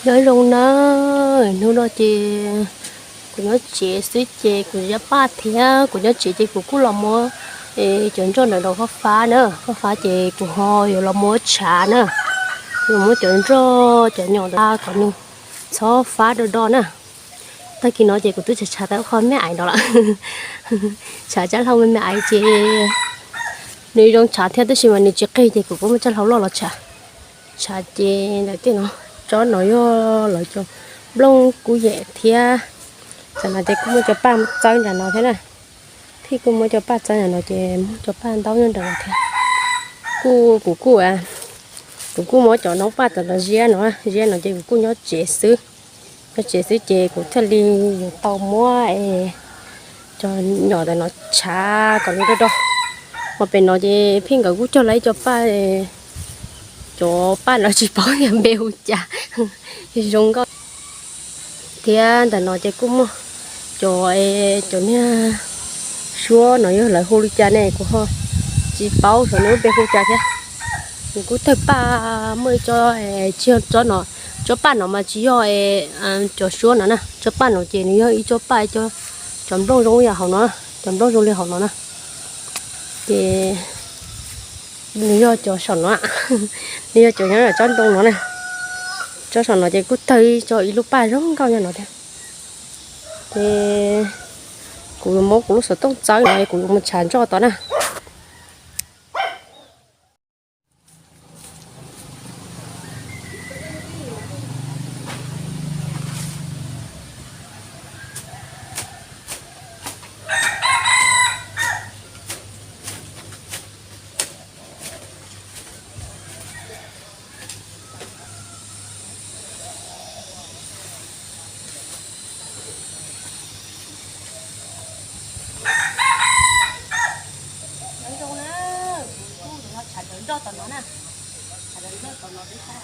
Nyob zoo na, hnub no ces kuv nyob tsev xwb ces kuv ziab paj thiab kuv nyob tsev ces kuv kuj los muab cov nroj ntawm no fab fab na, fab fab ces kuv ho yuav los muab tshav na, yuav muab cov nroj cov nyom ntawd kom nws txhob fab do do na. Tag kis no ces kuv twb tshav tshav tau qho me aiv no lawm. Tshav tsab hlau me me aiv ces nws zoo tshav thiab tab sis mas nws tsis qig ces kuv kuj muab tsab hlau loj los tshav. Tshav ces ntawm tej no, tsob no yog lawv cov nplooj kub yem thiab. Tam no ces kuj muab cov paj txawb nram no thiab na. Thiab kuj muab cov paj txawb nram no ces muab cov paj ntaub nyob nram no thiab. Kuj kuv kuj, kuv kuj muab cov noob paj tam no ziab no, ziab no ces kuv kuj nyob tsev xwb. Nyob tsev xwb ces kuv thiaj li yuav tau muab cov nyom ntawm no tshav kom nws do do. Ho pem no ces Phij nkawd kuj cog lawm ib co paj, cov paj no tsis paub tias npe hu cas, zoo nkauj. Thiab ntawm no ces kuj muaj cov, cov niag suab no yog lawv hu li cas ne kuv ho tsis paub xyov nws lub npe hu cas thiab. Nws kuj tawg paj, muaj ib tsob, tsis yog tsob no, tsob paj no mas tsis yog cov suab no na, tsob paj no ces nws yog ib tsob paj, cov nplooj zoo yam hauv no, cov nplooj zoo li hauv no na. Ces nws yog cov saum no, nws yog cov nyob tsob ntoo no na. Tsob saum no ces kuj tawg ib tsob ib lub paj zoo nkauj nyob no thiab. Ces kuv yuav muab kuv lub xov tooj txawb no kuv yuav mus tshav nroj tod na. Nyob zoo na, kuv kuj yuav tshav daws nroj tom no na, tshav daws nroj tom no peb sab.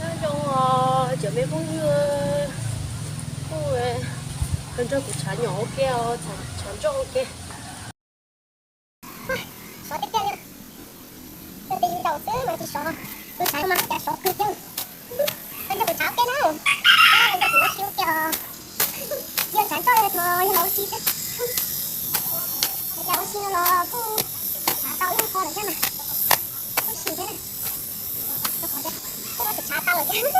Nyob zoo os cov me phooj ywg, kuj los nrog kuv tshav nyom ua ke os, tshav nroj ua ke. Sov tiag tiag li. Tus twg zaum xwb mas tsis sov, tus tshav mas cas sov kawg thiab. Los nrog kuv tshav ua ke na. Los nrog kuv ua si ua ke os. Yog tshav nroj los yog los ua si xwb. Cas ua si no los kuj tshav tau ib qho lawm thiab mas. Kuj si thiab na. Kuj tshav tau lawm thiab.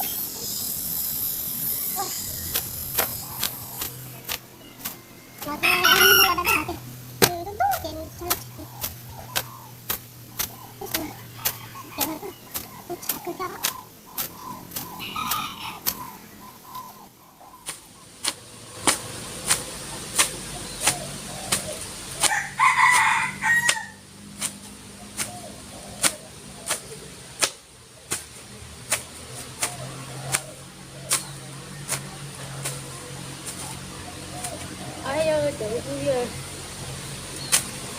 Cov phooj ywg,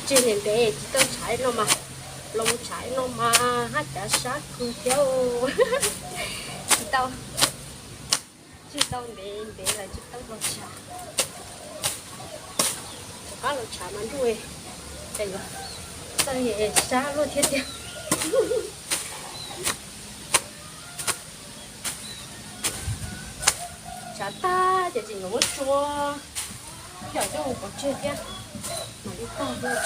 tseg ntev ntev tsis tau tshav no mas, los tshav no mas haj cav sab kawg thiab. Tsis tau, tseg tau ntev ntev lawm tsis tau los tshav. Rov qab los tshav mas ntuj, cas yuav txawj sab luaj thiab tiag. Tag tag ces tseem yuav muab tsuab yom coj mus pov tseg thiab. Mam li tag thiab.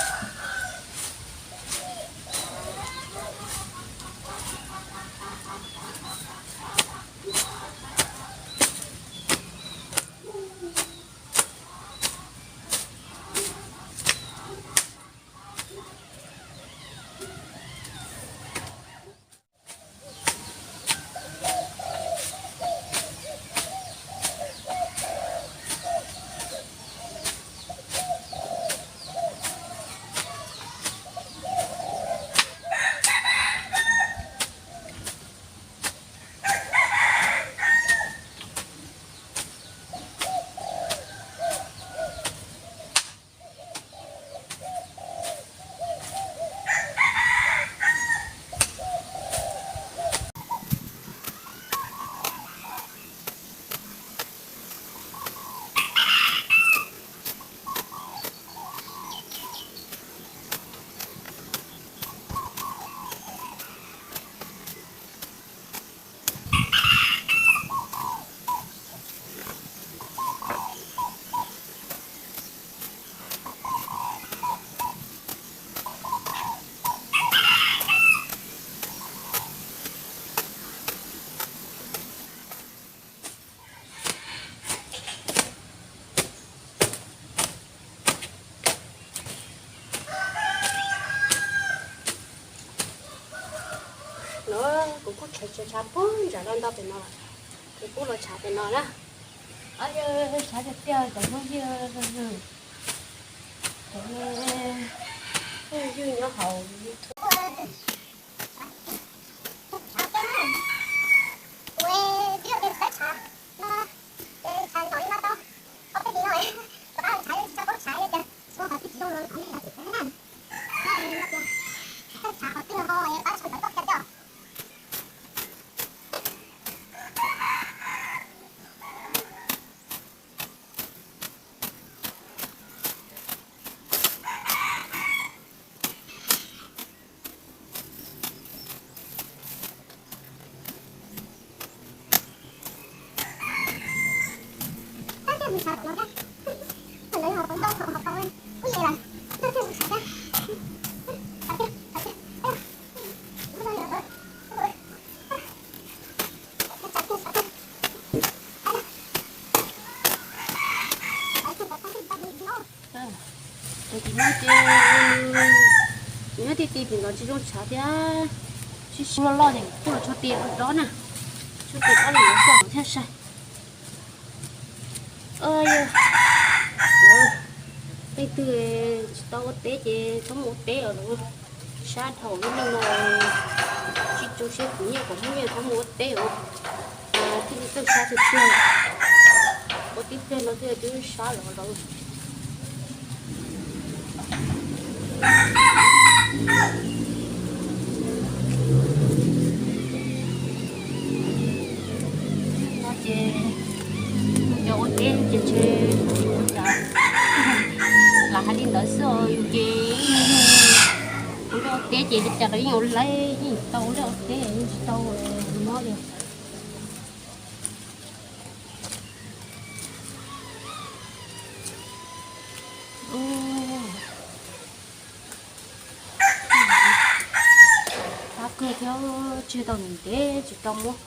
No kuv kuj tshav tshav pug ntsam los ntau pem no, kuv kuj los tshav pem no na. Tshav tiag tiag cov phooj ywg, phooj ywg nyob hauv YouTube. Tam sim no ces nyob ti ti pem no tsis zoo tshav thiab, sib sib loj loj ces kuj los tshuab tes dob na, tshuab tes dob li yuav xyov thiaj sai. Yog leej twg tsis tau ua teb ces txhob mus ua teb os, sab dhau lub neej no tsis tu siab khwv nyiaj kom muaj nyiaj txhob mus ua teb os, thiaj li txawj sab tiag tiag, ua tib pliag no thiaj twb sab los lawm. No ces yus cov ua teb ces ntshe ua cas lam hais li ntawd xwb os, yus ces kuv ua teb ces li cas los yeej ua laib yeej tau ua teb yeej tsis tau mob li. Qab kawg thiab, tseg tau ntev tsis tau muab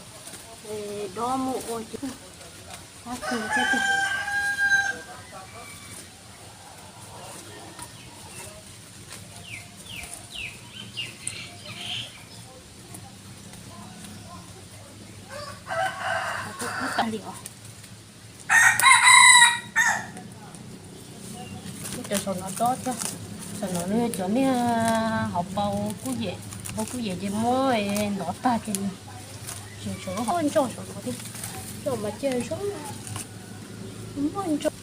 dob muab ua ces qab kawg thiab tiag. Cov saum no dob thiab, saum no cov niag hauv paus kuj yem, paus kuj yem ces muab ntov tag ces tseem tshuav lub hauv ntsos saum no thiab, coj mas cia zoo, muaj ntsos.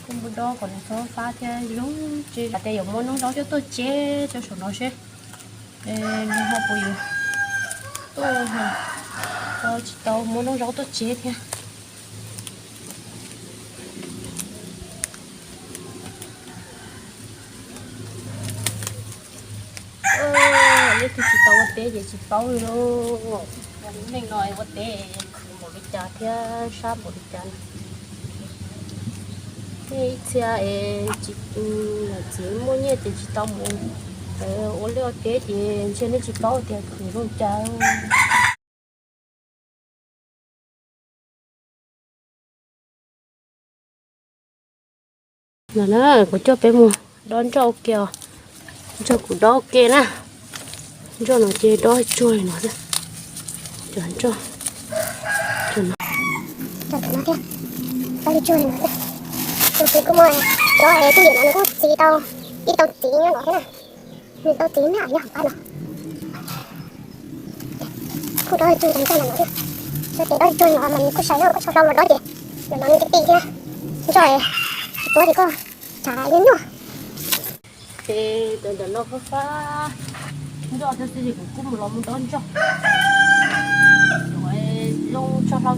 Kuj muab dob kom nws txhob fab thiab zoo, ces hais tias yuav muab noob zaub coj tuaj tseb rau saum no seb nws ho puas yuav tuaj, tsis tau muab noob zaub tuaj tseb thiab. Leej twg tsis tau ua teb ces tsis paub li lauj. Neej no ua teb khwv npaum li cas thiab sab npaum li cas na. Tej ib txhia es tsis, niam txiv muaj nyiaj ces tsis tau mus ua liaj ua teb ces ntshe nej tsis paub tias khwv zoo cas. No na, kuv coj peb mus dob nroj ua ke os. Nroj kuv dob ua ke na. Nroj no ces dob tsuag li no xwb. Cov nroj, cov no, cov no thiab, dob tsuag li no xwb. Tus kuv kuj muaj dob es kuj yam no nws kuj txiv tau, ib tau txiv nyob no thiab na. Nws tau txiv me yog pab no. Kuj dob tsuag li nroj no thiab. Xyov ces dob tsuag no mas nws kuj sai na, kuj tshaj hlau los dob ces no no nws ti ti thiab. Nroj tsis tuav ces koj tsav nyuaj nyuaj. Ces ntawm no fab fab nroj thiab xwb ces kuv kuj mus los mus dob nroj. Zoo tshaj hlau